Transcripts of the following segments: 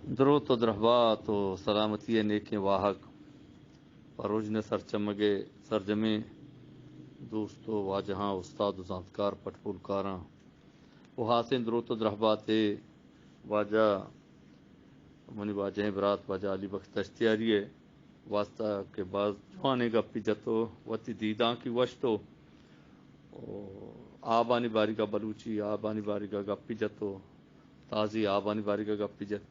دروت و درہبات و سلامتی ء نیکیں واہگ پہ روژن ء سرچمگ ء سرجمیں دوست و واجہاں، استاد و زانتکار، پٹپولکاراں و ہاسیں دروت و درہبات ء واجہ، منی واجہیں برات واجہ علی بخش دشتیاری ء واسطہ کہ باز جوانیں گپی جت و وتی دیدانکی گوشت و، و آبانی باریگا، بلوچی آبانی باریگا گپی جت و تازی آبانی باریگا گپی جت۔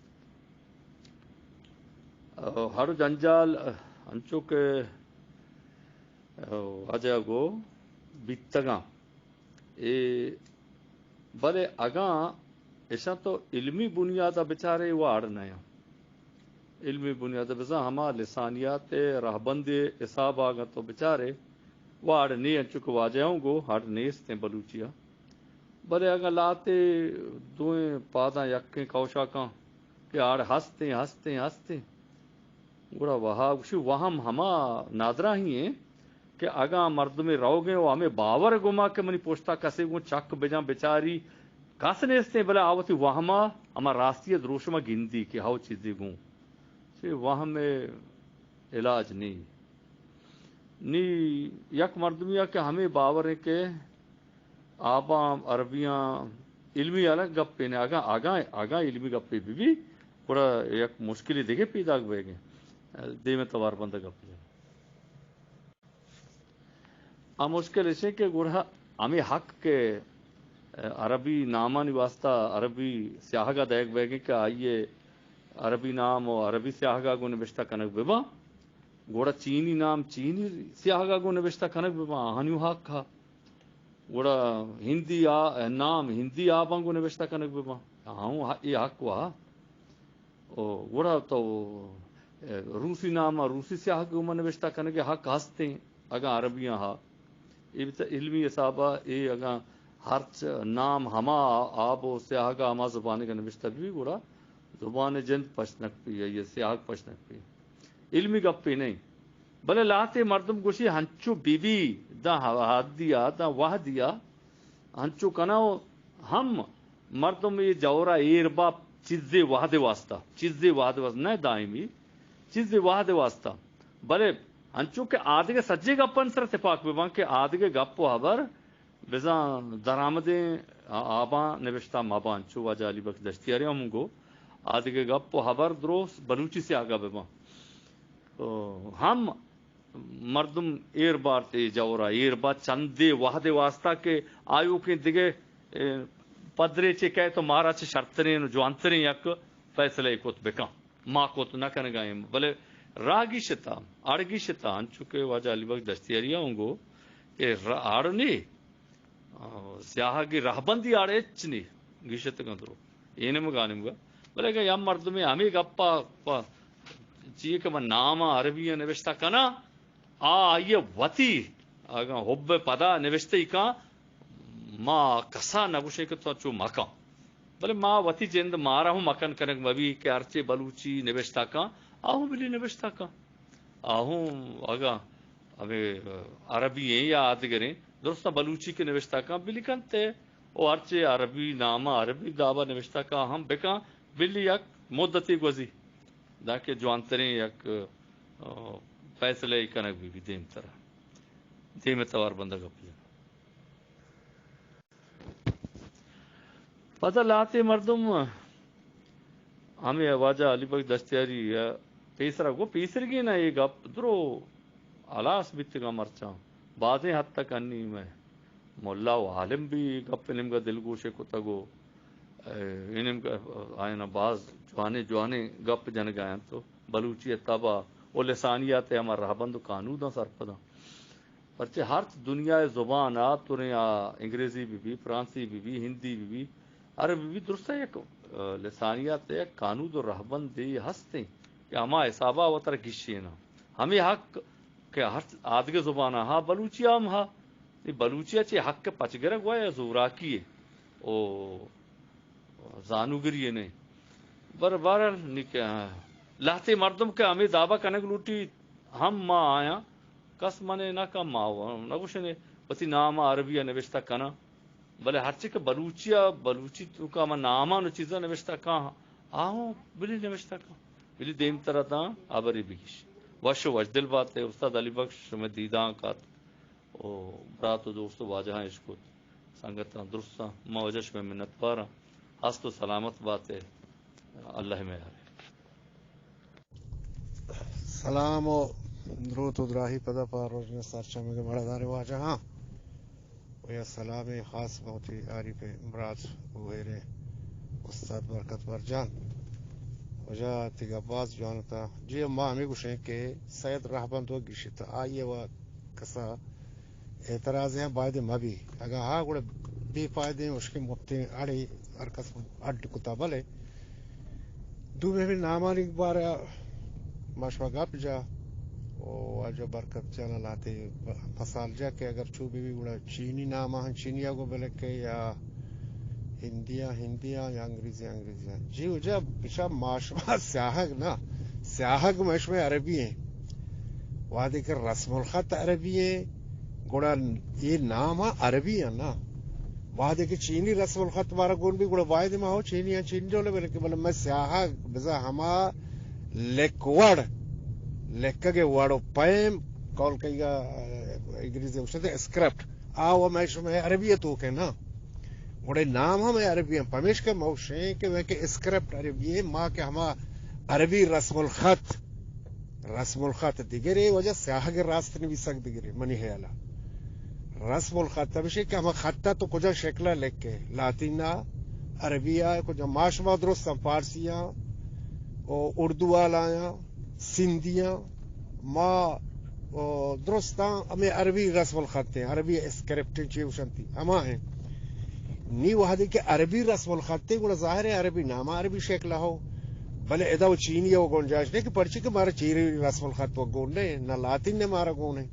او ہر جنجال انچو کہ واجہ گو بیتگاں۔ اے بلے اگاں اشاں تو علمی بنیاد ء بچارے، واڑ نہ آں۔ علمی بنیاد ء بزاں ہما لسانیات ء رہبندے حساب ء اگاں تو بچارے، واڑ نی انچو کہ واجہ اوں گو ہڑ نیست ایں بلوچی ء۔ بلے اگاں لہتے دوئیں پاداں یکیں کوشاکاں کہ آڑ ہستیں، ہستیں، ہستیں، گڑا وہا گوشی وہم ہما نادراہی ایں کہ اگاں مردمے روگیں و ہمے باور گما کہ منی پشتا کسے گوں چک بجاں بچاری، کس نیستیں، بلے آ وتی وہما ہما راستی ء دروشما گندی کہ ہو چیزے گوں۔ چے وہم ء علاج نی۔ نی یک مردمی ء کہ ہمے باور ایں کہ آباں عربیاں علمی الگ گپے نہ، اگاں، اگاں، اگاں علمی گپے بہ بی، گڑا یک مشکلی دگہ پیداک بیگیں۔ دیم توار بندہ گپ جن۔ آ مشکل اش کہ گڑا ہمے حق کہ عربی نامانی واسطہ عربی سیاہگا دئیگ بیگیں کہ آئیے عربی نام و عربی سیاہگا گوں نبشتہ کنگ بباں، گڑا چینی نام چینی سیاہگا گوں نبشتہ کنگ بباں، آہانیوں حق ہا۔ گڑا ہندی آ-، نام ہندی آباں گوں نبشتہ کنگ بباں۔ ہاں، اے حق وا۔ او گڑا تو، اے، روسی نام ء روسی سیاہگ گوں نبشتہ کنگ ء حق ہستیں، اگاں عربیاں ہا۔ اے بت علمی حساب ء اے اگاں ہرچ نام ہما آب و سیاہگ ء ہما زبانگ ء نبشتہ بی، گڑا زبان ء جند پشت نک پی، آئی ء سیاہگ پشت نک پی۔ علمی گپے نہ انت۔ بلے لہتے مردم گوشی ہنچو بی بی داں حدیا، داں وہدیا، ہنچو کناں و ہم مردم اے جورا ایر با چیزے وہدے واسطہ، چیزے وہدے واسطہ، نہ دائمی، چیزے وہدے واسطہ۔ بلے ہنچو کہ آدگہ سجے گپانی سر تپاک بباں کہ آدگہ گپ و ہبر بزاں درآمدیں آ-، آباں نبشتہ مباں، چو واجہ علی بخش دشتیاری ہم گو، آدگہ گپ و ہبر درست بلوچی سیاہگا بباں۔ تو ہم مردم ایر بارت اے جورا، ایر بارت چندے وہدے واسطہ کہ آیوکیں دگہ، اے، پدریچے کئے تو مارا چہ شرترین و جوانترین یک فیصلہ کت بکن۔ ما کت نہ کنگا ایں، بلے راہ گیشتا، اڑ گیشتا، انچو کہ واجہ علی بخش دشتیاری اوں گو کہ ر-، اڑ نی، آ، سیاہگی رہبندی اڑ ہچ نی، گیشتگاں درو۔ اے نیمگا، آ نیمگا۔ بلے اگاں یا مردمے ہمے گپا پہ چیئے کہ من نام عربی نوشتہ کناں، آ آئی ء وتی اگاں حب ء پدا نوشتہ ای کاں، ما کسا نگوشیں کہ تو چو مکن۔ بلے ما وتی جند مارا ہوں مکن کنگ مبی کہ ہرچے بلوچی نوشتہ کاں، آ ہوں بلی نوشتہ کاں۔ آ ہوں اگاں ہمے عربی ایں یا آدگریں، درستاں بلوچی کہ نوشتہ کاں، بلی کنت ء، او ہرچے عربی نام ء عربی دابا نوشتہ کاں ہم بکاں، بلی یک مدتے گوزی۔ دانکہ جوانتریں یک، آ، فیصلہ ای کنگ بی بی دیمترا۔ دیم توار بندہ گپ جن۔ پدا لہتے مردم ہمے واجہ علی بخش دشتیاری ء پیسرا گو، پیسرگی نہ اے گپ درو ہلاس بیتگاں مرچاں۔ بازیں حد تک انی مئے ملا و عالم بھی گپ ء نیمگا دلگوش ء کتگ و، اے، اے نیمگا آیانا باز جوانیں جوانیں گپ جنگا انت و بلوچی ء تب ء و لسانیات ء ہما رہبند و کانوداں سرپداں۔ پرچہ ہرچ دنیا ء زبان ء تریں آ انگریزی بہ بی، فرانسی بہ بی، ہندی بہ بی، عربی بہ بی، درستاں یک، آ، لسانیات ء یک کانود و رہبندے ہستیں کہ ہما حساب ء وترا گیشیناں۔ ہمے حق کہ ہر آدگہ زباناں ہا، بلوچی ء ہم ہا۔ اے بلوچی ء چہ حق ء پچ گرگ وا یا زوراکی ء او زانوگری ء نہ۔ بر-، بہرحال نی کہ، آ، لہتے مردم کہ ہمے دابا کنگ لوٹی ہم ما آیاں، کس منے نہ کن، ما و نہ گوشنے وتی نام ء عربی ء نوشتہ کناں۔ بلے ہرچی کہ بلوچی ء، بلوچی توکا ہما نامان و چیزاں نوشتہ کاں، آ ہوں بلی نوشتہ کن، بلی دیمترا داں ہبرے بگیش۔ وش و وشدل بات ئے استاد علی بخش، شمئے دیدانک ات و برات و دوست و واجہاں اشکت، سنگتاں درستاں، ما واجہ شمئے منتواراں۔ ہست و سلامت بات ئے، اللہ مہر۔ سلام و دروت و دراہی پدا پہ رژن سرچمگ مڑداریں واجہاں۔ و یا سلامے خاص بہ وتی عارف برات و گوہریں استاد برکت برجان۔ واجہ تئی گپ باز جوان اتاں۔ جی ما ہمے گوشیں کہ سید رہبند و گیشت آئی و کسا اعتراض ہم باید مہ بی۔ اگاں ہا گڑا بے فائدیں اشکیں مپتیں اڑے ہر کس اڈ کتا۔ بلے دومی ہمے نامانی بارہ ما شما گپ جا و واجہ برکت جان لہتے مثال جا کہ اگر چو بی بی گڑا چینی نام ہن چینی گو بلکہ یا ہندیاں ہندیاں یا انگریزی انگریزیاں۔ جی واجہ بچا ما شما سیاہگ نا، سیاہگ ما شما عربی ہیں۔ وہدے کہ رسم الخط عربی ہیں، گڑا یہ نام عربی ہیں نا۔ وہدے کہ چینی رسم الخط مارا گون بی، گڑا باید ما ہو چینی ہیں، چینی ڈولے بلکہ بلے میں سیاہگ بزا ہما لکھ وڑ، لکھگ وڑ و پیم، قول کئیگا، انگریزی گوشتے اسکرپٹ، آ و میں شما عربی تو کہ نا۔ گڑے نام ہم عربی ہیں، پمیشکا موشیں کہ وہ کہ اسکرپٹ عربی ہیں، ما کہ ہما عربی رسم الخط، رسم الخط دگرے، واجہ سیاہگ راست نویسگ دگرے، منی خیالا۔ رسم الخط ہمیشہ کہ ہما خطا تو کجا شکلا لکھے، لاتینا، عربیا، کجا ما شما درستاں، فارسیاں، و اردو والاں، سندھیاں، ما، و درستاں ہمیں عربی رسم الخط ہیں، عربی اسکرپٹ چی گوشنتی، ہما ہیں۔ نی وہدے کہ عربی رسم الخط ہیں، گڑا ظاہر ہے عربی نام، عربی شکل ہو۔ بلے ادا و چینی و گنجائش نہیں کہ پرچی کہ مارا چینی رسم الخط و گون نہیں، نہ لاتین نے مارا گون ہے۔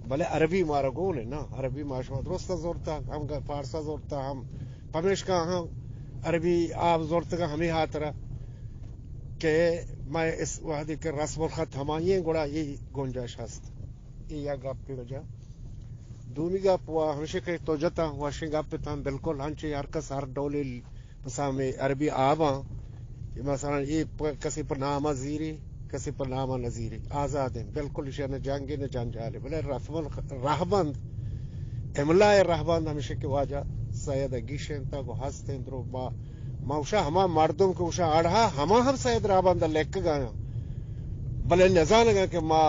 بلے عربی مارا گون ہے نا، عربی ما شما درست زورتا، ہم گ-، فارسا زورتا، ہم پمیشکا ہم عربی آپ زورتگا ہمیں ہاترا کہ میں اس وہدے کہ رسم الخط ہمائی ہیں، گڑا یہ گنجائش ہست۔ یہ یک گپ کی وجہ۔ دومی گپ و ہمشہ کہ تو جتا، وشیں گپ تاں، بالکل ہنچے ہر کس ہر ڈولے مثلاً ہمے عربی آباں، کہ مثلاً اے پ-، کسے پہ نام ءَ زیرے، کسے پہ نام ءَ نہ زیرے، آزاد ایں، بالکل ایشی ءَ نہ جنگ ایں نہ جنجال ایں۔ بلے رسم الخ-، رہبند، املاء رہبند ہمیش ایں کہ واجہ سید ءَ گیشینتگ و ہست ایں درو ما، ما گوشاں ہما مردم کہ گوشاں اڑ ءَ، ہما ہم سید رہبند ءَ لکھگ ءَ آں، بلے نزانگ ءَ کہ ما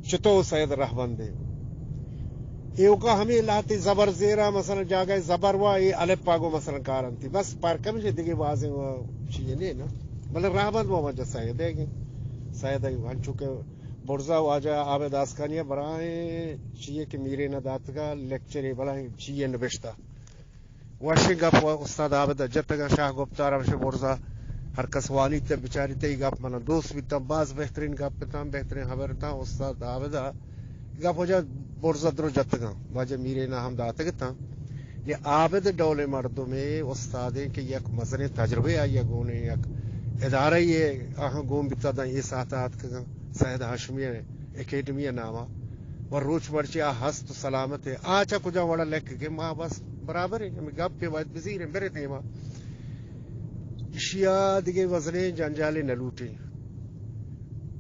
چتو سید رہبند ایں۔ ایوکا ہمے لہتے زبر زیرا، مثلاً جاگہ زبر وا، اے الف پاگو مثلاً کارنتی۔ بس پرکم چہ دگہ بازیں وا چیئے نے نا۔ بلے رہبند وا واجہ سید ایں۔ سید ایں، انچو کہ برزا واجہ عابد آسکانی ءَ براہیں چیئے کہ میرے نہ داتگا لیکچرے بلاہیں چیئے نبشتہ۔ وشیں گپ و استاد عابد ءَ جتگ ءَ، شاہ گپتار ہمشے برزا ہر کس وانیت ءُ بچاریت، اے گپ من ءَ دوست بیتاں، باز بہترین گپ اتاں، بہترین ہبر اتاں۔ استاد عابد ءَ گپ واجہ برزا درو جتگاں، واجہ میرین ءَ ہم داتگ اتاں۔ یہ عابد ڈولیں مردمے استادیں کہ یک مزنیں تجربے آئی ءَ گون ایں، یک ادارہ یے آہاں گون بیتا داں اے ساعت ءَ آتکگاں، سید ہاشمی ءِ اکیڈمی ءِ نام ءَ۔ و روچ مرچی آ ہست و سلامت ایں۔ آ چہ کجا وڑا لکھگے، ما بس برابر ایں، ہمے گپ ایں، باید بزیریں، برے دیما۔ ایشی ءَ دگہ وزنیں جنجالے نہ لوٹیں۔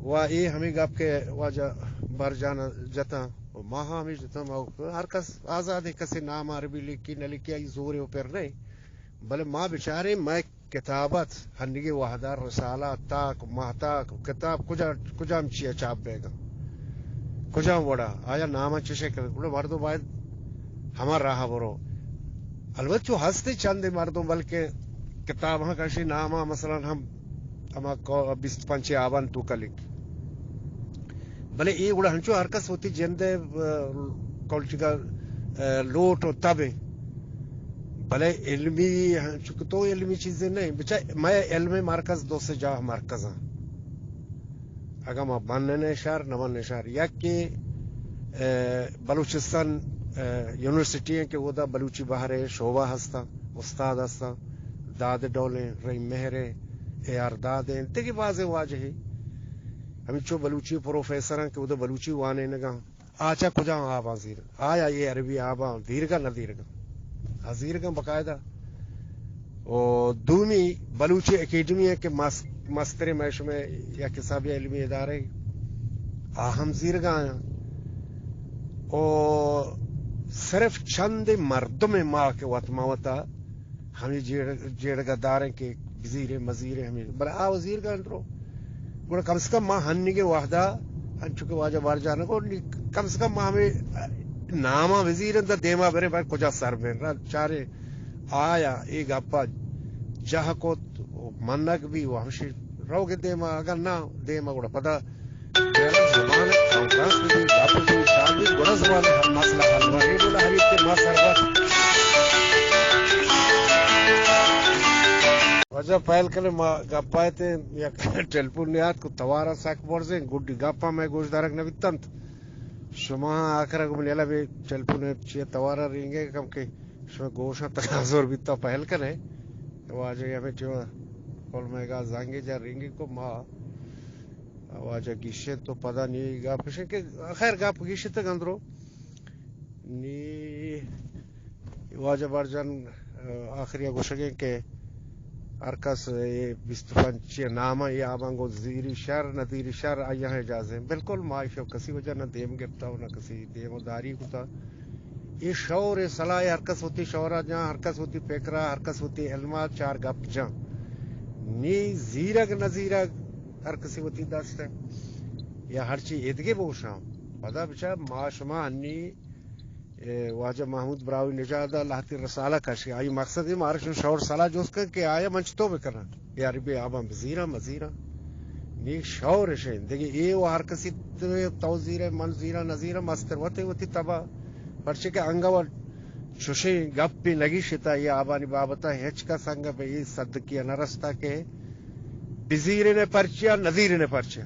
و اے ہمے گپ کہ واجہ برجان جتاں، و ما ہم ہمیش جتاں، ما ہر کس آزاد ایں، کسے نام عربی لکھی نہ لکھی، آئی زورے و پر نہ ایں۔ بلے ما بچاریں، مئے کتابت ہنیگے وہدا رسالہ، تاک، ماہتاک، کتاب کجا، کجام چیا چاپ بیگا؟ کجام وڑا؟ آیا نام چشے کن؟ گڑا مردم باید ہما راہ برو۔ البت چو ہستے چندے مردم، بلکہ کتاب ہاں کشی نام، مثلاً ہم ہما کو-، بیست پنچ آبان تو کلک۔ بلے اے گڑا ہنچو ہر کس وتی جند ءِ، آ، کولچگا، آ، لوٹ و تب ایں۔ بلے علمی، چونکہ تو علمی چیزے نہ ایں، بچا مئے علم مرکز دو سے جاہ مرکز ایں۔ اگاں ما بنن شہر، نہ بنن شہر، یک کہ، آ، بلوچستان، آ، یونیورسٹی ایں کہ اودا بلوچی بہر ءِ شعبہ ہستاں، استاد ہستاں، داد ڈولیں، رحیم مہر ایں، اے آر داد ایں، دگہ بازیں واجہے۔ ہمینچو بلوچی پروفیسر ایں کہ اودا بلوچی وانینگاں۔ آ چہ کجام آباں زیرگ؟ آیا اے عربی آباں دیرگا نہ دیرگا؟ آ زیرگاں باقاعدہ۔ و دومی بلوچی اکیڈمی ء کہ مس-، مستریں مئے شمئے یک حسابی علمی ادارہ، آ ہم زیرگا آیاں۔ و صرف چند مردم ما کہ وت ما وتا ہمیں جیڑ-، جیڑگا داریں کہ بزیریں مزیریں ہمیں، بلے آ زیرگا اندرو۔ گڑا کم سے کم ما ہنیگیں وہدا، انچو کہ واجہ بارجان گو، نی کم سے کم ما ہمیں ناما بزیریں، تا دیما بریں، بھائی کجا سر بیں، را چاریں آیا اے گپا جاہ کت و منگ بی و ہمشی روگ دیما، اگر نہ دیما گڑا پدا زبان کانفرنس بی، گپ بی، شاید بی، گڑا زبان ہم مسئلہ حل ہوا۔ اے گڑا ہمیں کہ ما سر بس۔ واجہ پہل کنے ما گپا اتیں، یک ٹیلیفون نیات کو توارا سک برزیں، گڈی گپا میں گوش دارگ نہ بیتنت۔ شما آخر گم نیلا بے ٹیلیفون چیئے توارا رینگے کم کہ شما گوشاں تنازور بیتا پہل کنے۔ واجہ ہمیں ٹیما کل میگا زنگے جا رینگی کو ما واجہ گیشیں تو پدا نی گپ کشیں کہ خیر گپ گیشتگ اندرو۔ نی واجہ بارجان آخری گوشگیں کہ ہر کس اے بیست پنچ نام اے آباں گوں زیری شر، نہ زیری شر، آیاں اجازہ۔ بالکل ما ایشو کسی وجہ نہ دیم گپتا و نہ کسی دیم و داری کتا۔ اے شعور، اے صلاح، اے ہر کس وتی شعورا جاں، ہر کس وتی فکرا، ہر کس وتی علما چار گپ جاں۔ نی زیرگ نہ زیرگ ہر کسی وتی دست ہے۔ یا ہرچی ادگے بوشاں۔ پدا بچار ما شما ہنی، اے، واجہ محمود براہوئی نژاد ء لہتی رسالہ کش کہ آئی مقصد اے مارا شعور صلاح جست کن کہ آیا من چطور بکناں؟ اے عربی آباں بزیراں، مزیراں۔ نی شعور اشیں۔ دگہ اے و ہر کسی تو، تو زیرے، من زیراں، نزیراں، مستر وتے وتی تبا۔ پرچے کہ انگا و چوشیں گپے نگیشتا، اے آبانی بابتا ہچ کس انگا بہ اے صدقی نرستا کہ بزیرنے پرچیا، نزیرنے پرچیا۔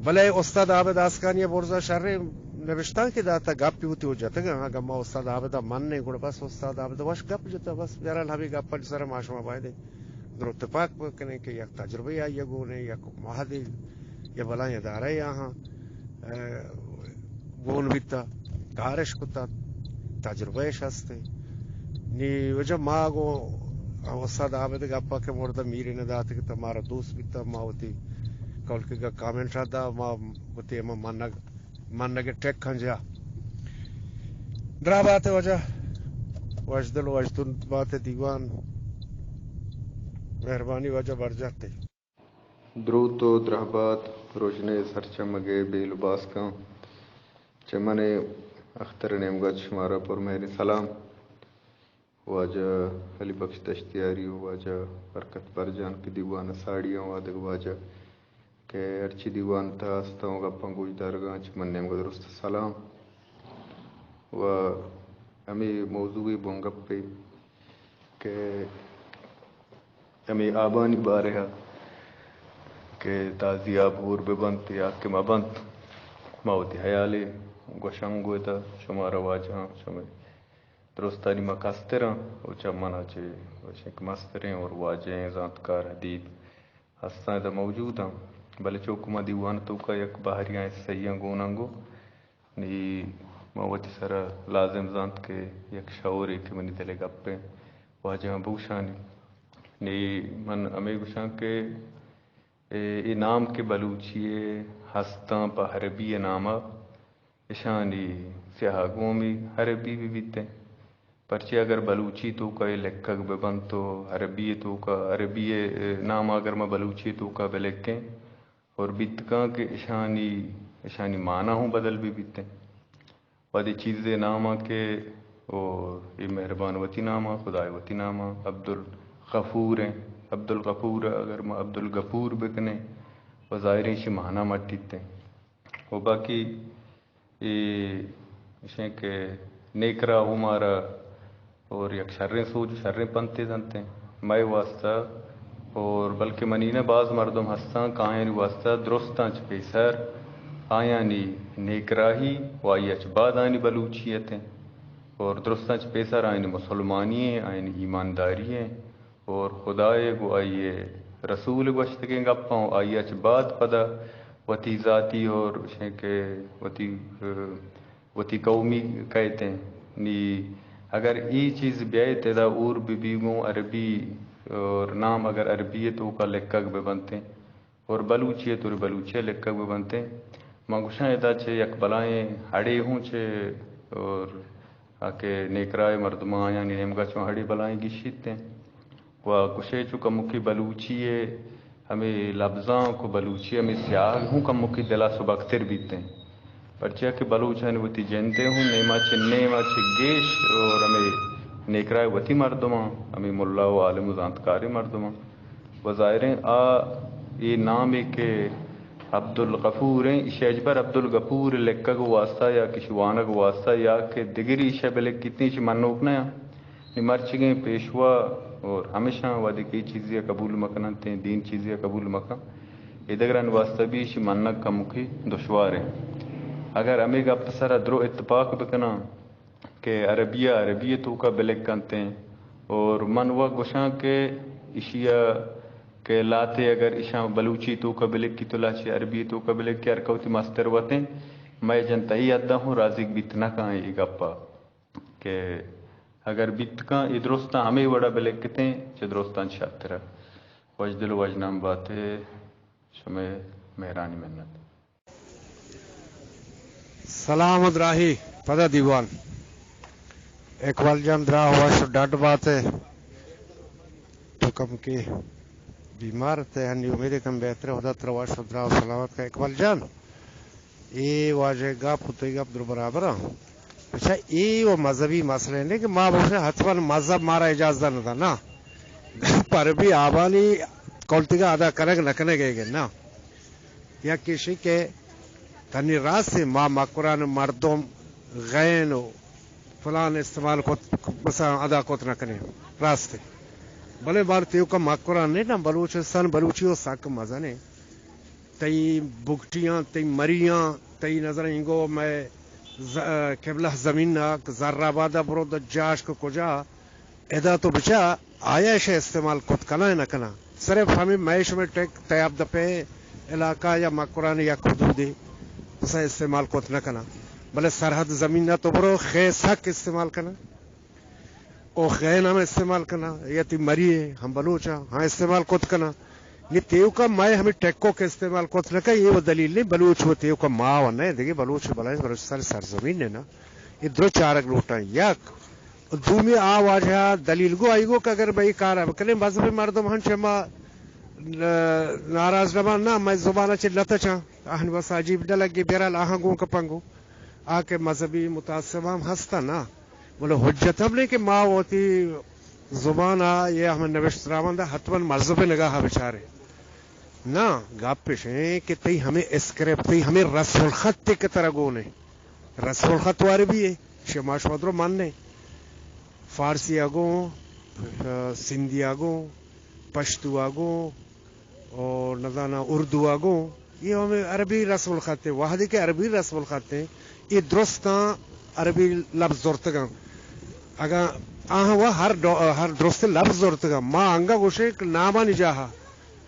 بلے استاد عابد آسکانی برزا شریں نبشتانکے داتا، گپی وتی و جتگاں۔ اگاں ما استاد عابدا من نے گڑا بس استاد عابدا وش گپ جتا، بس بہرحال ہمے گپانی سرا ما شما باید ایں درو تپاک بکنیں کہ یک تجربہ آئی گونے، یک مہدے یا بلائیں ادارہ آہاں، ء، گون بیتا، کارش کتا، تجربہ اش ہستے۔ نی وجہ ما گو استاد عابد گپا کہ مرد میری نہ دات کہ تو مارا دوست بیتا، ما وتی کول کے گا کامنٹ دا، ما وتی ہم منگ منگ ٹیک کھنجا۔ درا بات واجہ، وشدل وشدل بات دیوان۔ مہربانی واجہ برجاتے۔ دروت و درہبات، روژنے سرچمگے بیل و باسکاں۔ چہ من اختر نیمگا چہ شمارا پر مہریں سلام۔ واجہ علی بخش دشتیاری و واجہ برکت برجان کہ دیوان ء ساڑی آں، وادگ واجہ کہ ہرچی دیوان تہا استاں و گپاں گوش دارگاں، چہ من نیمگا درست سلام۔ و ہمے موضوع بنگپے کہ ہمے آبانی بارہ ء کہ تازی آب ہور بہ بنت یا کہ مہ بنت، ما وتی حیالے گوشاں گوتا شمارا واجہاں شمئے درستانی ما کستراں و چہ منا چہ وشیں کہ مستریں اور واجہیں زانتکار ادیب ہستاں ادا موجود آں، بلے چوکہ ما دیوان توکا یک بہریاں حصہ آں گوناں گو نی ما وتی سرا لازم زانت کہ یک شعورے کہ منی دل ء گپیں واجہاں بگوشانی۔ نی من ہمے گوشاں کہ اے، اے نام کہ بلوچی ء ہستاں پہ عربی ء نام ء اشانی سیاہ گوں ہمے عربی بہ بیتیں۔ پرچے اگر بلوچی توکا اے لکھگ بہ بنت تو عربی ء توکا، عربی ء نام اگر ما بلوچی ء توکا بہ لکھیں اور بیت کاں کہ اشانی، اشانی معنی ہوں بدل بہ بیتیں۔ وہدے چیزے نام ء کہ او اے مہربان وتی نام ء، خدائے وتی نام ء، عبدالغفور ہیں۔ عبدالغفور ء اگر ما عبدالغفور بکنیں و ظاہریں ایشی معنی مٹیت ہیں۔ و باقی اے اشیں کہ نیکراہ و مارا اور یک شریں سوج و شریں پنتے دنت ہیں مئے واسطہ، اور بلکہ منی نہ باز مردم ہستاں کہ آیانی واسطہ درستاں چہ پیسر آیانی نیکراہی و آئی ء چہ بعد آیانی بلوچیت ہیں، اور درستاں چہ پیسر آیانی مسلمانی ہیں، آیانی ایمانداری ہیں، اور خدائے گوں آئی ء رسول گوشتگیں گپاں و آئی ء چہ بعد پدا وتی ذاتی اور اشیں کہ وتی، ء، وتی قومی کئیت ایں۔ نی اگر اے چیز بیائیت ادا اور بہ بی گوں عربی اور نام اگر عربی ءِ توکا لکھگ بہ بنتیں اور بلوچی ءِ توری بلوچی ءَ لکھگ بہ بنتیں۔ من گوشاں ادا چہ یک بلائیں اڑے ہوں چہ اور آ کہ نیکراہ ءِ مردماں آیانی نیمگا چوں اڑے بلائیں گیشیت ایں۔ و گوشے چو کمکی بلوچی ءِ ہمے لبزانک و بلوچی ءِ ہمے سیاہگ ہوں کمکی دل ءَ سبکتر بیت ایں۔ پرچیا کہ بلوچانی وتی جند ءِ ہوں نیما چہ نیما چہ گیش اور ہمے نیکراہ ءِ وتی مردماں، ہمے ملا و عالم و زانتکاریں مردماں۔ و ظاہریں آ اے نامے کہ عبدالغفور ایں، ایشی ءَ ہچبر عبدالغفور ءِ لکھگ ءِ واسطہ یا کہ ایشی وانگ ءِ واسطہ یا کہ دگری ایشی ءَ بہ لکھیتیں، ایشی منوک نہ آں۔ نی مرچیگیں پیشوا اور ہمیشاں وہدے کہ اے چیزے ءَ قبول مہ کننت، دین چیزے ءَ قبول مہ کن، اے دگرانی واسطہ بھی ایشی منگ کمکے دشوار ایں۔ اگر ہمے گپ ءِ سرا درو اتفاق بکناں کہ عربی ءَ عربی ءِ توکا بلکنتیں اور من و گوشاں کہ ایشی ءَ کہ لہتے اگر ایشاں بلوچی توکا بلکی تو لہچی عربی توکا بلکی ہر کہ وتی مستر وتیں، مئے جند تئی حدا ہوں رازیگ بیت نہ کن اے گپا۔ کہ اگر بیت کن اے درستاں ہمے وڑا بلکتیں، چہ درستاں شرترا۔ وژدل و وژنام باتے، شمئے مہرانی منت۔ سلام و دراہی پدا دیوان۔ اقبال جان دراہ وش و ڈڈ باتے۔ تو کمکے بیمار تے، ہنی امید کم بہتر، خدا ترا وش و دراہ و سلامت کا اقبال جان۔ اے واجہ گپ و تئی گپ در برابر آں۔ اچھا، اے و مذہبی مسئلہ نے کہ ما بوشے حتماً مذہب مارا اجازت نہ دا، نا۔ گپ عربی آبانی کولتیگا ادا کنگ نہ کنگ ہے کہ نا۔ یک ایشی کہ تنی راست ما مکران مردم غین و فلان استعمال کت، مثلاً ادا کت نہ کنے۔ راست ہے۔ بلے بار تیوکا مکران نے نا، بلوچستان بلوچی و سک مزنے۔ تئی بگٹیاں، تئی مریاں، تئی نظر انگو مئے ز-، قبلہ زمین ءَ زر آباد ءَ برو دو جاش کو کجا ادا تو بچا آیا ایشے استعمال کت کناں نہ کناں۔ صرف ہمیں مئے شمئے ٹیک تیاب دپے علاقہ یا مکران یک حدودے بس استعمال کت نہ کناں۔ بلے سرحد زمین ءَ تو برو خے سک استعمال کناں۔ او غین ہم استعمال کناں، یا تی مری ہے، ہم بلوچ ہاں، ہاں استعمال کت کناں۔ نی تیوکا مئے ہمیں ٹیکو کے استعمال کت نہ کن، یہ وہ دلیل نہیں، بلوچ وہ تیوکا ما و نہیں، دیکھے بلوچ بلائیں، بلوچستان سرزمین ہے نا۔ یہ درو چارگ لوٹاں، یک۔ دومی آ واجہ دلیل گو، آئی گو کہ اگر بھئی کار اب کنے مذہبی مردم ہن چہ ما ن-، ناراض نہ باں، نہ، مئے زبان چہ لتچاں، آہن بس عجیب نہ لگے، بہرحال آہاں گوں کپنگو۔ آ کہ مذہبی متعصب ہم ہستا نا۔ بلے حجت ہم نہیں کہ ما وتی زبان ءَ یا ہمے نوشت درآمد ءَ حتماً مذہب ءِ نگاہ ءَ بچاریں۔ نہ، گپ اش ایں کہ تئی ہمے اسکرپٹ، تئی ہمے رسم الخط کہ ترا گون ایں۔ رسم الخط وار بھی ہے، شما شما درو من نے۔ فارسی ءَ گوں، سندھی ءَ گوں، پشتو ءَ گوں، او نزاناں اردو ءَ گوں، یہ ہمیں عربی رسم الخط ہے۔ وہدے کہ عربی رسم الخط ہے، یہ درستاں عربی لفظ زرتگاں۔ اگاں آہاں وہ ہر ڈو-، ہر درست لفظ زرتگاں، ما انگا گوشے کہ نامانی جاہا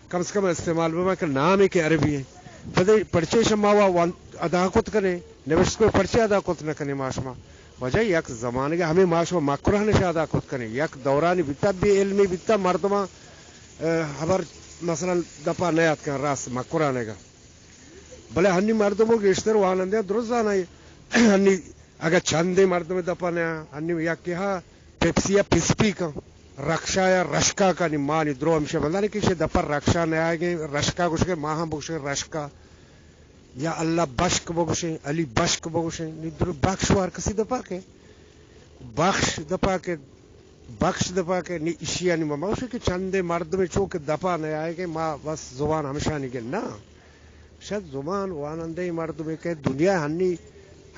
کم سے کم استعمال بہ کہ نامے کہ عربی ہے۔ پدے پرچے شما وا وان ادا کت کنے، نوشت کو پرچے ادا کت نہ کنے ما شما۔ وجہ یک زمانگے ہمیں ما شما مکران شا ادا کت کنے۔ یک دورانی بیتا بے علمی بیتا مردماں ء، ہبر مثلاً دپا نیاتکاں راست مکرانگا۔ بلے ہنی مردمو گیشتر وانندے درست زاناں۔ ہنی اگہ چندے مردم دپا نیا، ہنی یکے ہا پیپسی یا پسپی کن، رکشا یا رشکا کن، نی مانی درو ہمشہ بندانے کہ ایشی دپا رکشا نیائگیں، رشکا گوشگے، ما ہم بگوشگے رشکا۔ یا اللہ بشک بگوشیں، علی بشک بگوشیں، نی در بخش وار کسی دپا کے، بخش دپا کے، بخش دپا کے، نی اشیانی مما گوشے کہ چندے مردم چو کہ دپا نیائے کہ ما بس زبان ہمشانی گن نا۔ شاید زبان وانندے مردم کہ دنیا ہنی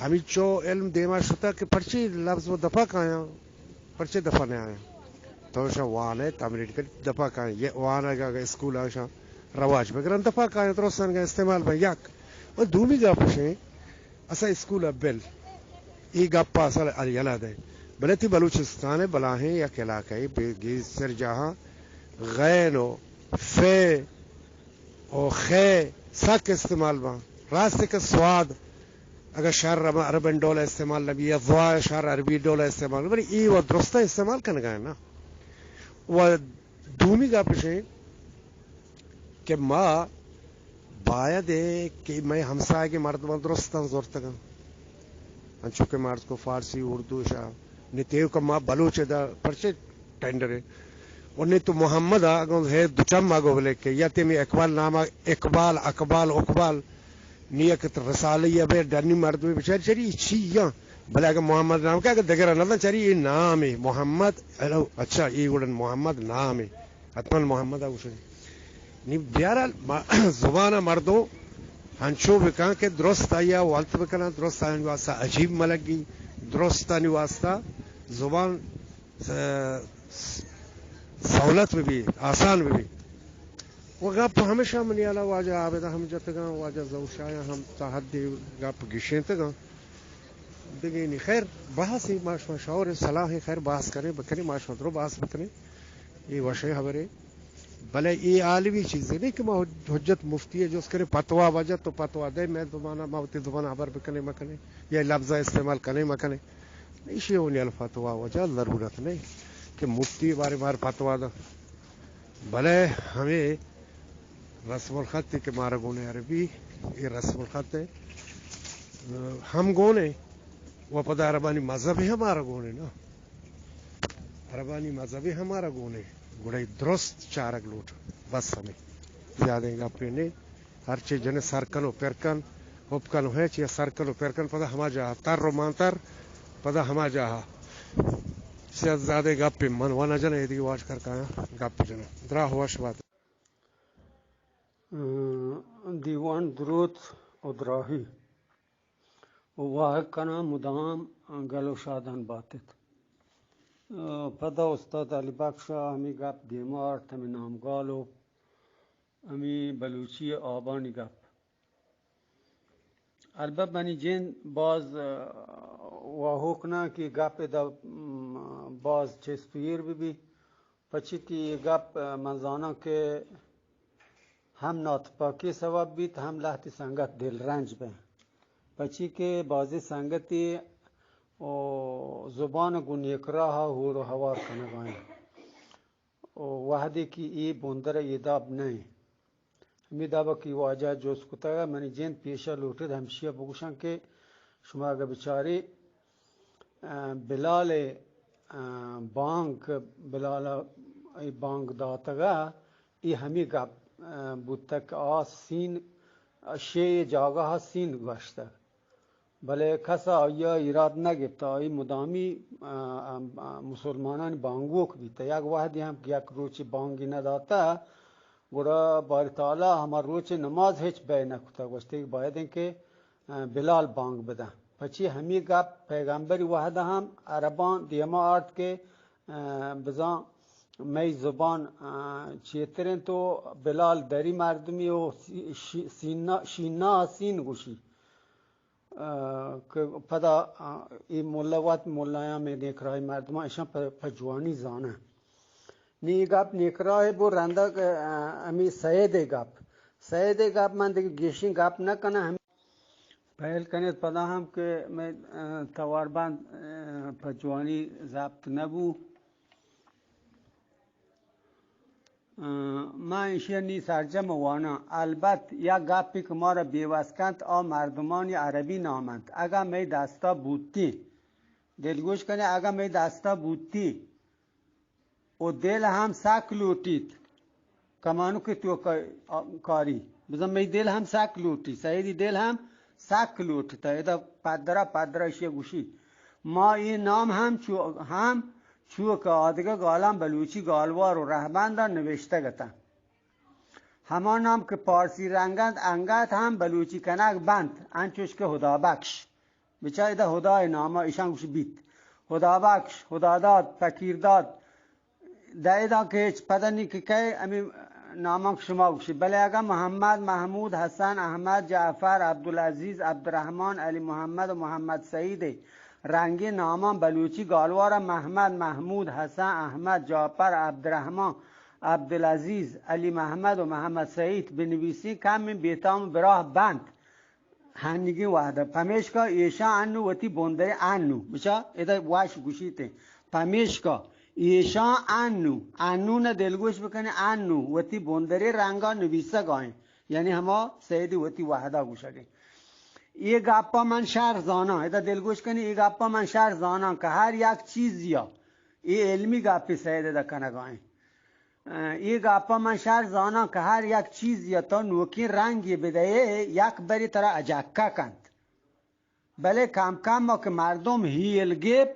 ہمی چو علم دیما شتا کہ پرچی لفظ و دپا کایاں۔ پرچے دپا نیایاں؟ تو شا وانے تمرین کن دپا کایاں۔ یہ وانگا اسکول آشاں رواج بگرن دپا کایاں، درستان گا استعمال بن یک۔ و دومی گپ شیں، اسا اسکول بل، ای گپ اصل یلا دے۔ بلے تی بلوچستان بلاہیں یک علاقہ بے گیسر جاہاں غین و فے و خے سک استعمال باں۔ راست کہ سواد اگاں شر عربی ڈول استعمال نہ بی یا ضا شر عربی ڈول استعمال، بلے اے و درست استعمال کنگا نا۔ و دومی گپ اش کہ ما باید ایں کہ مئے ہمساہگیں مردماں درستاں زرتگاں۔ انچو کہ مرد کو فارسی، اردو شا نی تیوکا ما بلوچ دا پرچے ٹینڈر ایں۔ و نی تو محمد ء اگاں ہے دوچم ما گو بلے کہ یا تیمی اقبال نام ء اقبال، اقبال، اقبال، نی یک رسالہ یا بے ڈنی مردمی بچار چری چی یا، بلے اگاں محمد نام کہ اگاں دگرا نہ چری اے نام اے محمد۔ الو، اچھا، اے گڑن محمد نام اے۔ حتماً محمد ء گوشگ۔ نی بہرحال ما-، زبان ء مردم ہنچو بکن کہ درست آئی ء ولت بکنن، درست آیانی واسطہ عجیب ملگی، درستانی واسطہ زبان، س-، س-، سہولت بہ بی، آسان بہ بی۔ و گپ ہمیشہ منی حالا واجہ عابدہ ہم جتگاں، واجہ ظہور شاہ ہم تا حدے گپ گشینتگاں۔ دگہ نی خیر، بحث ما شما شور صلاح خیر بحث کریں، بکنیں، ما شما درو بحث بکنیں۔ اے وشیں خبرے۔ بلے اے عالمی چیزے نہیں کہ ما حج-، حجت مفتی ء جست کریں، فتوا وجہ تو فتوا دے، میں زمانہ ما وتی زبان خبر بکنیں مکنیں، یا لفظ استعمال کنیں مکنیں۔ ایشی اونی الفتوا وجہ ضرورت نہیں کہ مفتی بارے مار فتوا دا۔ بلے ہمیں رسم الخط کہ مارا گونے عربی، یہ رسم الخط ہے، ہم گونے و پدا عربانی مذہب ہی ہمارا گونے نا۔ عربانی مذہبی ہمارا گونے، گڑا درست چارگ لوٹ، بس ہمیں۔ زیادہ گپے نے، ہر چی جنے سر کن و پر کن، حب کن و ہے چی سر کن و پر کن، پدا ہما جاہا تر و مانتر، پدا ہما جاہا۔ چی زیادہ گپے من و نہ جنے، ایدی واج کر کایا گپ جنے۔ دراہ وش بات۔ دیوان دروت و دراہی۔ و واہگ کناں مدام گل و شادان باتت۔ پدا استاد علی بخش ء ہمے گپ دیما آرت، ہمے نامگال و ہمے بلوچی ء آبانی گپ۔ البت منی جند باز، ء، واہوک نہ کہ گپ ادا، م، باز چست و ایر بہ بی۔ پچی کہ اے گپ، ء، من زاناں کہ ہم ناتپاکی سبب بیت، ہم لہتی سنگت دلرنج بہ۔ پچی کہ بازی سنگتی و زبان گوں نیکراہ ء ہور و ہوار کنگا انت۔ و وہدے کہ اے بندر ء اے داب نہ انت۔ ہمے داب ء کہ واجہ ء جست کتگ ء منی جند پیش ء لوٹت ہمشی ء بگوشاں کہ شما اگہ بچارے، ء، بلال ء، ء، بانگ، بلال ء اے بانگ داتگ ء اے ہمے گپ، ء، بوتگ کہ آ سین، شے جاگہ ء سین گوشتگ۔ بلے کس ء آئی ء ایراد نہ گپت، آئی مدامی، ء، ء، ء، مسلمانانی بانگوک بیت۔ یک وہدے ہم کہ یک روچے بانگی نہ داتہ، گڑا باری تعالی ہما روچے نماز ہچ بئے نہ کتہ۔ گوشتے کہ باید انت کہ، ء، بلال بانگ بدن۔ پچی ہمے گپ پیغمبری وہد ء ہم عرباں دیما آرت کہ، ء، بزاں مئی زبان، ء، چیتر انت و بلال دری مردمی و سی-، شی-، سینا، شینا سین گوشی۔ ء، کہ پدا، ء، اے ملا وت ملایاں مئے نیکراہی مردماں اشاں پہ، پہ جوانی زاناں۔ نی اے گپ نیکراہ بو رندا کہ، ء، ہمے سید ء گپ۔ سید ء گپ من دگہ گیشیں گپ نہ کناں۔ ہمے پہل کنیت پدا ہم کہ مئے، ء، توار بند، ء، پہ جوانی ضبط نہ بو۔ ء، من ایشی ء نی سرجم واناں۔ البت یک گپے کہ مارا بے وس کنت، آ مردمانی عربی نام انت۔ اگاں مئے دستا بوتی، دلگوش کنے، اگاں مئے دستا بوتی، و دل ہم سک لوٹیت، کمانو کہ تو ک-، کاری، بزن مئے دل ہم سک لوٹی، سیدی دل ہم سک لوٹیت۔ ادا پدرا، پدرا ایشی گوشی۔ ما اے نام ہم چو، ہم چو کہ آدگہ گالاں بلوچی گالوار و رہبنداں نوشتگ اتاں۔ ہما نام کہ پارسی رنگ انت، انگت ہم بلوچی کنگ بنت، انچوش کہ ہدا بخش۔ بچار ادا ہدائے نام ایشاں گوش بیت۔ ہدا بخش، ہدا داد، فقیر داد، دہ ادا کہ ہچ پدہ نی کہ کئے ہمے ناماں کہ شما گوشی۔ بلے اگاں محمد، محمود، حسن، احمد، جعفر، عبدالعزیز، عبدالرحمن، علی محمد و محمد سعید ء رنگیں ناماں بلوچی گالوار ء محمد، محمود، حسن، احمد، جعفر، عبدالرحمن، عبدالعزیز، علی محمد و محمد سعید بنویسیں، کمیں بے تام و براہ بنت۔ ہنیگیں وہدا۔ پمیشکا ایشاں انو وتی بندرے انو۔ بچا، ادا واش گوشیت۔ پمیشکا ایشاں انو، انو نہ دلگوش بکنے، انو وتی بندرے رنگا نویسگائیں۔ یعنی ہما سید وتی وہدا گوشگیں۔ اے گپا من شر زاناں، ادا دلگوش کنی، اے گپا من شر زاناں کہ ہر یک چیزیا، اے علمی گپی سید ادا کنگائیں۔ اے گپا من شر زاناں کہ ہر یک چیزیا تو نوکیں رنگی بدئے، یک بری ترا اجکہ کنت۔ بلے کم کم ما کہ مردم ہیل گیپ،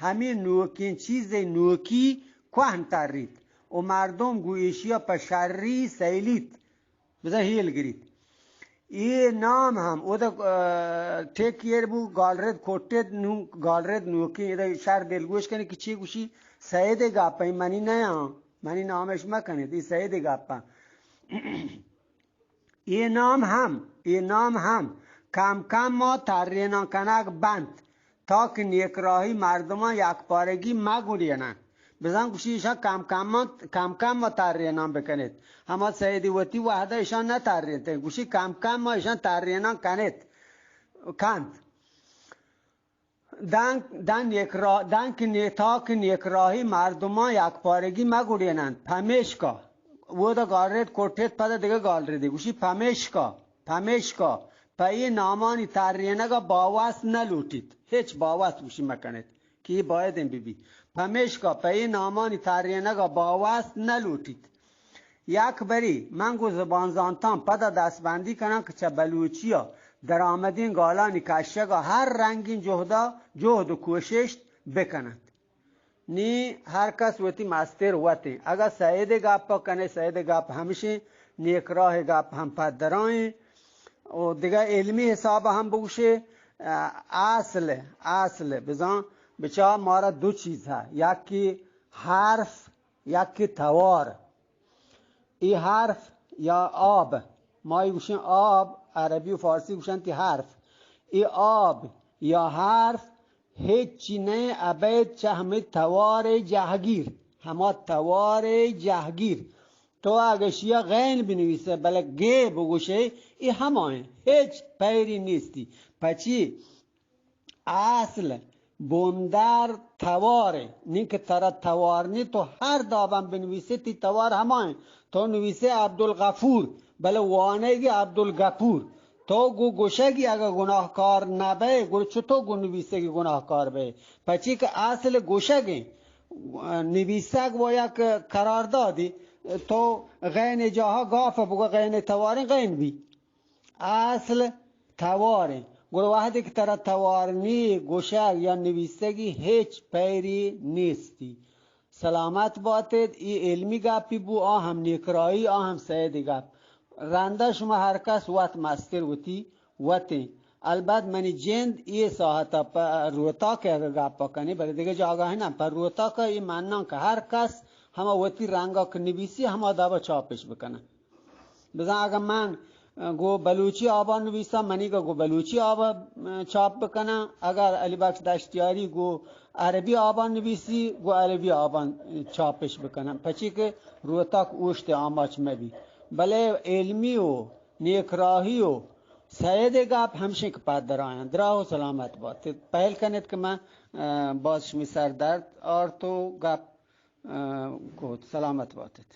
ہمے نوکیں چیزے نوکی کوہن تریت و مردم گوں ایشیا پہ شری سیلیت، بزاں ہیل گریت۔ اے نام ہم اودا، آ، ٹیک ایر بو، گالرد کوٹت نو، گالرد نوکی، ادا شر دلگوش کنی کہ چی گوشی، سید گپیں، منی نیاں، منی نامش مکنیت، اے سید گپاں۔ اے نام ہم، اے نام ہم کم کم ما ترینان کنگ بنت، تا کہ نیکراہی مردمان یکپارگی مگوڑیننت۔ بزاں گوشی ایشاں کم کم ما، کم کم ما ترینان بکنیت۔ ہما سیدی وتی وہدہ ایشاں نہ ترینت، گوشی کم کم ما ایشاں ترینان کنیت، کنت۔ دانک، دان نیکرا-، دانک نیتاک نیکراہی مردمان یکپارگی مگوڑیننت۔ پمیشکا، اودا گالرد کوٹیت، پدا دگہ گالردی۔ گوشی پمیشکا، پمیشکا، پہ اے نامانی ترینگا باوست نہ لوٹیت۔ ہچ باوست گوشی مکنیت کہ اے بایدیں ببیت۔ پمیشکا پہ اے نامانی ترینگا باوست نہ لوٹیت۔ یک بری من گوں زبان زانتاں پدا دستبندی کناں کہ چہ بلوچی ء درآمدیں گالانی کشگ ء ہر رنگیں جہد ء جہد و کوششت بکننت۔ نی ہر کس وتی مستر وتیں۔ اگاں سید ء گپ ء کنے، سید ء گپ ہمشیں، نیکراہ ء گپ ہم پدرائیں و دگہ علمی حساب ء ہم بگوشے، ا-، اصل، اصل بزاں بچا مارا دو چیز ہے، یکی حرف، یکی توار۔ اے حرف یا آب، ما ای گوشیں آب، عربی و فارسی گوشنتی حرف۔ اے آب یا حرف ہچی نئے ابید چہ ہمے توار جہگیر، ہما توار جہگیر۔ تو اگہ شیا غین بنویسے، بلے گے بگوشے، اے ہمائیں، ہچ پیری نیستی۔ پچی؟ اصل بندر توارے، نی کہ ترا توار نی، تو ہر دابم بنویسے، تی توار ہمائیں۔ تو نویسے عبدالغفور، بلے وانگی عبدالگپور۔ تو گو گوشگی اگہ گناہکار نبئے، گڑا چطور گو نویسگی گناہکار بئے؟ پچی کہ اصل گوشگیں، نویسگ و یک قراردادی، تو غین جاہا گاف بگو، غین تواریں غین بی۔ اصل تواریں۔ گڑا وہدے کہ ترا توار نی، گوشگ یا نویسگی ہچ پیری نیستی۔ سلامت باتید، ای علمی گپی بو، آ ہم نیکراہی، آ ہم سیدی گپ۔ رندا شما ہر کس وت مستر وتی وتیں۔ البت منی جند ای ساعتا پہ روتاک اگہ گپ کنی، بلے دگہ جاگہ نہ، پہ روتاک ای مناں کہ ہر کس ہما وتی رنگا کہ نویسی، ہما دابا چاپش بکنن۔ بزاں اگہ من گو بلوچی آبان نویساں، منیگا گو بلوچی آبا چاپ بکناں۔ اگر علی بخش دشتیاری گو عربی آبان نویسی، گو عربی آبان چاپش بکناں۔ پچی کہ روتاک اوشت آماچ مبی۔ بلے علمی و نیکراہی و سید گپ ہمشیں کہ پدرائیں۔ دراہ و سلامت بات۔ پہل کنیت کہ من، اه، باز شمی سر درد آرت و گپ، اه، کت۔ سلامت باتت۔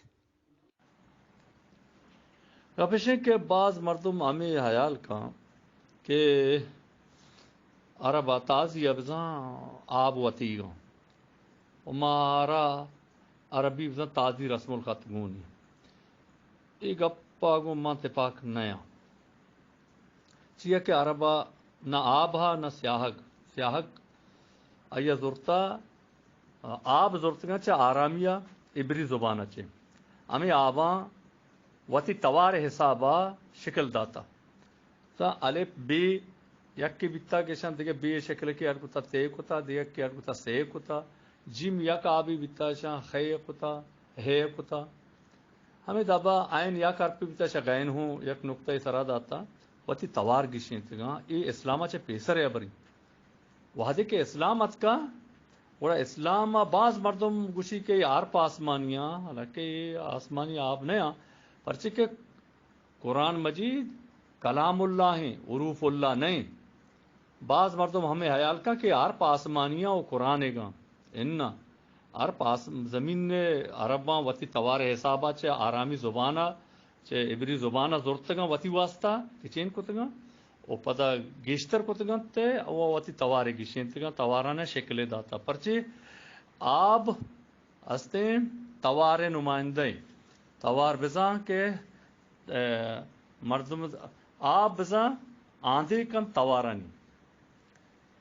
گپ اش انت کہ باز مردم ہمے ہیال کن کہ عرب ء تازی ء بزاں آب وتیگاں و مارا عربی بزاں تازی رسم الخط گونی۔ اے گپ ء گوں من تپاک نیاں۔ چیا کہ عرب ء نہ آب ہا نہ سیاہگ، سیاہگ آئی ء زرتا، آب زرتگاں چہ آرامی ء عبری زبان ء چہ۔ ہمے آباں وتی توار ء حساب ء شکل داتا۔ تا الف بے یکے بیتا کہ اشاں دگہ بے شکل کہ اڈ کتا تے کتا، دگہ کہ اڈ کتا سے کتا، جیم یک آبی بیتا اشاں خے کتا، ہے کتا۔ ہمے دابا عین یک حرفے بیتا، چہ غین ہوں یک نقطہ ء سرا داتا، وتی توار گیشینتگاں۔ اے اسلام ء چہ پیسر ء ہبری۔ وہدے کہ اسلام اتکا، گڑا اسلام ء باز مردم گوشی کہ اے حرف آسمانی آں، حالانکہ اے آسمانی آپ نہ آں، پرچے کہ قرآن مجید کلام اللہ ایں، حروف اللہ نہ ایں۔ باز مردم ہمے حیال کن کہ حرف آسمانیاں و قرآنیگاں۔ اناں، حرف آس-، زمین ءِ عرباں وتی توار ءِ حسابا چہ آرامی زبانا، چہ عبری زبانا زرتگاں وتی واسطہ، گچین کتگاں و پدا گیشتر کتگاں تے و وتی توارے گیشینتگاں، توارانہ شکلے داتا۔ پرچے آب استیں توار ءِ نمائندہ ایں۔ توار بزاں کہ، اے، مردم آب بزاں آندے کن توارانی۔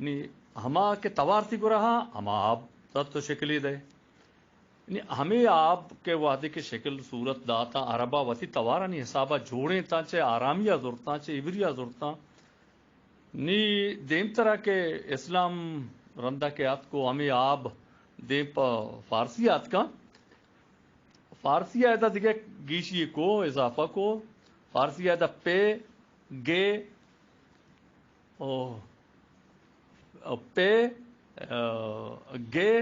نی ہما کہ توار تی گرہا، ہما آب تت و شکلی دے۔ نی ہمے آب کہ وہدے کہ شکل صورت داتا، عربا وتی توارانی حسابا جوڑیں تاں، چہ آرامیا زرتاں، چہ عبریا زرتاں۔ نی دیمترا کہ اسلام رندا کہ آتکو ہمے آب دیم پہ فارسی آتکاں۔ فارسی ءَ ادا دگہ گیشی کو، اضافہ کو۔ فارسی ءَ ادا پے، گے، او، او پے، او گے،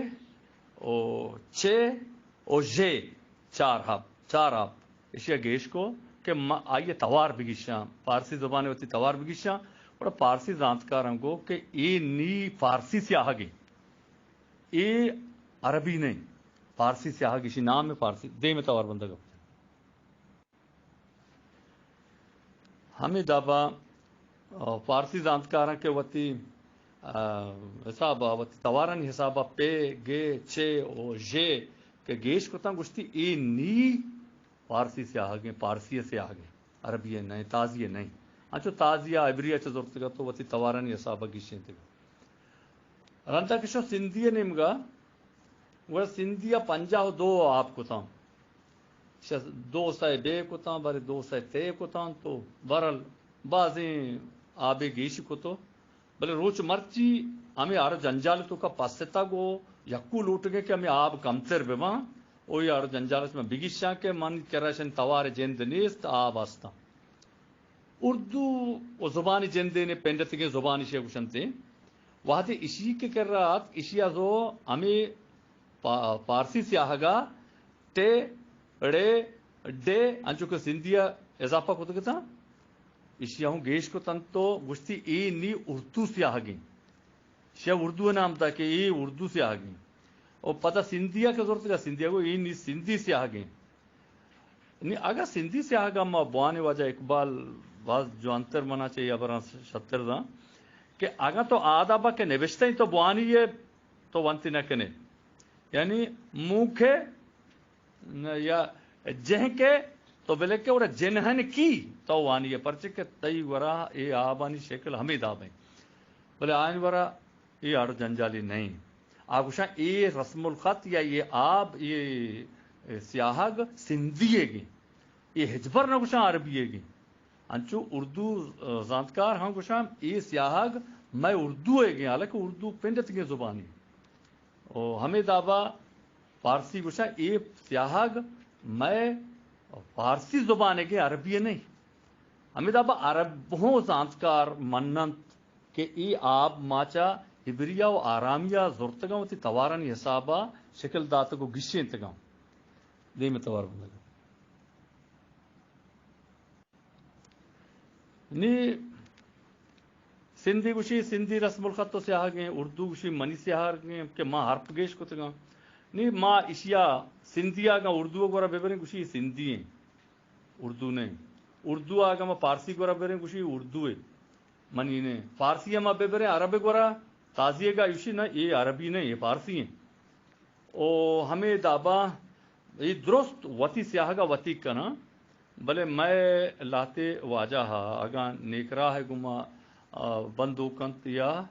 او چے، او ژے، چار حب، چار حب۔ اشیا گیش کو کہ ما آئی توار بگیشاں، فارسی زبان وتی توار بگیشاں۔ اور فارسی زانتکاراں گو کہ اے نی فارسی سیاہگیں۔ اے عربی نہیں، فارسی سیاہگ، اشی نام ہے فارسی۔ دیم توار بندگ۔ ہمے دابا، آ، فارسی زانتکاراں کہ وتی، آ، حسابا، وتی توارانی حسابا پے، گے، چے و ژے کہ گیش کتاں، گوشتی اے نی فارسی سیاہگیں، فارسی سیاہگیں، عربی نہیں، تازی نہیں۔ انچو تازی عبری چہ زرتگا تو وتی توارانی حسابا گیشینتگا۔ رندا کہ شو سندھی ءِ نیمگا، گڑا سندھی ءَ پنجاہ و دو آپ کتاں۔ شہ دو سئے بے کتاں، بارے دو سئے تے کتاں، تو بہرحال بازیں آبے گیش کتو۔ بلے روچ مرچی ہمے ہر جنجال توکا پستگ و یکو لوٹگے کہ ہمے آب کمتر بباں، او اے ہر جنجال اچ من بگیشاں کہ من کرا شن توار جند نیست، آب ہستاں۔ اردو و زبانی جندے نے پنڈتگیں زبانی شے گوشنتے۔ وہدے اشی کہ کرا آت، اشی ازو ہمے پا-، پارسی سیاہگا ٹے، ڑے، ڈے، انچو کہ سندھیا اضافہ کتگتاں، اشیا ہوں گیش کتنت تو گوشتی اے نی اردو سیاہگیں۔ شیا اردو نام دا کہ اے اردو سیاہگیں۔ او پدا سندھیا کہ زرتگا سندھیا گو اے نی سندھی سیاہگیں۔ نی اگاں سندھی سیاہگا ما بوانی واجہ اقبال باز جوانتر منا چہ یا براں شتر داں کہ اگاں تو آدابا کہ نوشتہ تو بوانی ہے تو ونتی نہ کنے۔ یعنی موکھے نہ یا جنکے تو بلے کہ اوڑا جنہن کی تو وانی ہے، پرچے کہ تئی گورا اے آبانی شکل ہمے داب ہیں۔ بلے آئین گورا اے اڑ جنجالی نہیں۔ آ گوشاں اے رسم الخط یا اے آب، اے سیاہگ سندھی ہے گی۔ اے ہچبر نہ گوشاں عربی ہے گی۔ انچو اردو، آ، زانتکار ہم گوشاں اے سیاہگ میں اردو ہے گی، حالانکہ اردو پنڈت گی زبانی۔ او ہمے دابا فارسی گوشاں اے سیاہگ مئے فارسی زبان ءِ کہ عربی ءِ نہیں۔ ہمے دابا عرب ہوں زانتکار مننت کہ اے آب ما چہ عبریا و آرامیا زرتگاں، وتی توارانی حسابا شکل داتگ و گشینتگاں۔ دیم توار بندگاں۔ نی سندھی گوشی سندھی رسم الخط و سیاہگیں، اردو گوشی منی سیاہگیں کہ ما حرف گیش کتگاں۔ نی ما اشیا سندھی آگاں اردو گورا ببریں گوشی سندھی ہیں، اردو نہیں۔ اردو آگاں ما پارسی گورا ببریں گوشی اردو ہے، منی نہیں۔ فارسی ما ببریں عرب گورا، تازی گا گوشی نہ اے عربی نہیں، اے فارسی ہیں۔ او ہمے دابا اے درست وتی سیاہگا وتی کناں، بلے مئے لہتے واجہ ہا اگاں نیکراہ گما، آ، بندوک انت یا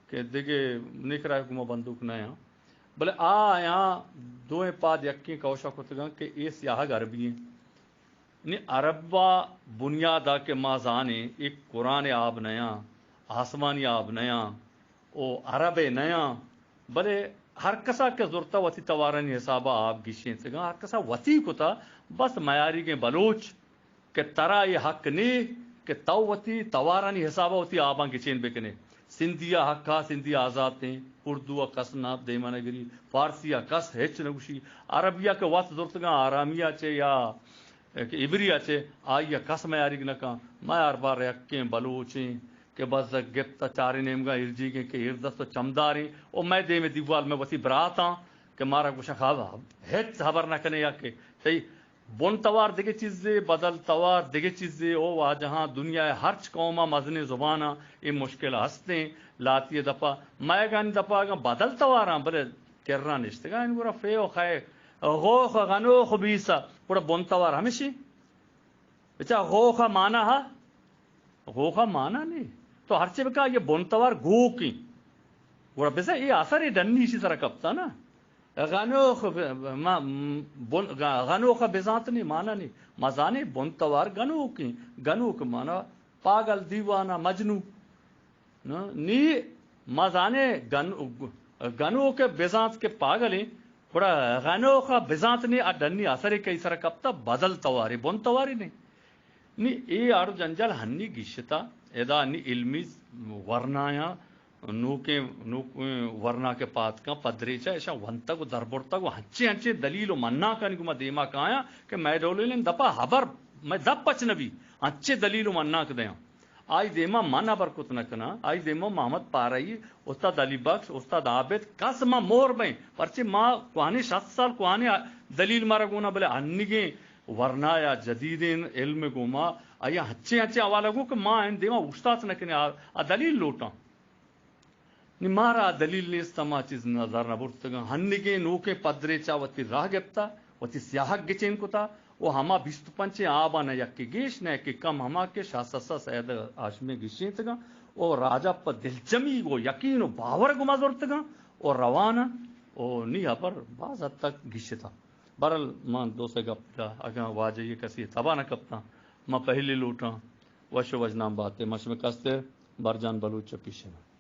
کہ دگہ نیکراہ گما بندوک نہ آں، بلے آ آیاں دوئیں پاد یکیں کوشا کتگاں کہ اے سیاہگ عربی ہیں۔ نی عرب ءِ بنیاد ءَ کہ ما زانیں، اے قرآن ءِ آب نیاں، آسمانی آب نیاں، او عرب ءِ نیاں، بلے ہر کسا کہ زرتا وتی توارانی حساب ءَ آب گیشینتگاں، ہر کسا وتی کتا، بس میاریگیں بلوچ کہ ترا اے حق نے کہ تو وتی توارانی حساب ءَ وتی آباں گچین بکنے۔ سندھی ءَ حق ءَ، سندھی آزات ایں، اردو ءَ کس نہ دیما نہ گری، فارسی ءَ کس ہچ نہ گوشی، عربی ءَ کہ وت زرتگاں آرامی ءَ چہ یا کہ ابری ءَ چہ آئی ءَ کس میاریگ نہ کن۔ مئے ہر بار یکیں بلوچیں کہ بزگ گپت ءَ چاریں نیمگاں ایرجیگیں کہ ایردست ءُ چمداریں ءُ مئے دیم ءِ دیوال مئے وتی براتاں کہ مارا گوشاں خب-، ہچ ہبر نہ کنے یا کہ تئی بن توار دگہ چیزے، بدل توار دگہ چیزے۔ او واجہاں، دنیا ءِ ہرچ قوم ءَ مزنیں زباناں اے مشکل ہستیں۔ لاتی ءِ دپا، مئیگانی دپا اگاں بدل تواراں، بلے کراں نشتگاں، گڑا فے ءُ خے، غوخ، غنوخ بیسا، گڑا بن توار ہمیشی۔ بچا غوخ ءِ مانا ہا؟ غوخ ءِ مانا نی۔ تو ہرچے بکا، یہ بن توار گوکیں۔ گڑا بزاں اے اثر اے ڈنی ایشی سرا کپتا نا۔ غنوخ ب-، ما، بن-، غ-، غنوخ ءِ بزانت نی، مانا نی۔ ما زانے بن توار گنوکیں۔ گنوک مانا پاگل، دیوانہ، مجنو۔ نا، نی ما زانے گن-، گنوک ءِ بزانت کہ پاگلیں، گڑا غنوخ ءِ بزانت نی، آ ڈنی اثرے کئی سرا کپتا، بدل توارے، بن توارے نی۔ نی اے آڑ ءُ جنجال ہنی گیشتا، ادا نی علمی ورنایاں، نوکیں، نوکیں ورنا کہ پاتکاں، پدریچا ایشاں ونتگ ءُ دربرتگ ءُ ہنچیں ہنچیں دلیل ءُ منانکانی گوما دیما کایاں کہ مئے ڈولیں دپا ہبر، مئے دپ پچ نبی، ہنچیں دلیل ءُ منانک دیاں۔ آئی دیما من ہبر کت نہ کناں، آئی دیما محمد پارئی، استاد علی بخش، استاد عابد، کس ما مور بئیں، پرچے ما کوہنیں شست سال کوہنیں دلیل مارا گونا، بلے انیگیں ورنا یا جدیدیں علم گوما آیا ہچے ہچے حوالہ گو کہ ما ان دیما اوشتات نہ کنیں، آ، آ دلیل لوٹاں۔ نی مارا دلیل نیست، ما چیز نظر نہ برتگاں۔ ہنگیں نوکیں پدریچا وتی راہ گپتا، وتی سیاہگ گچین کتا و ہما بیست و پنچیں آبانا یکے گیش نہ یکے کم ہما کہ شاہ سسا سید ہاشمی گیشینتگاں و راجا پہ دلجمی و یقین و باور گما زرتگاں و رواناں و نی ہبر باز حد تک گیشتا۔ برل من دو سے گپ دا، اگاں واجہ یہ کسی تباہ نہ کپتاں، ما پہلی لوٹاں، وش و وجنام باتے، مشم کستر، برجان بلوچ چہ پیشے من۔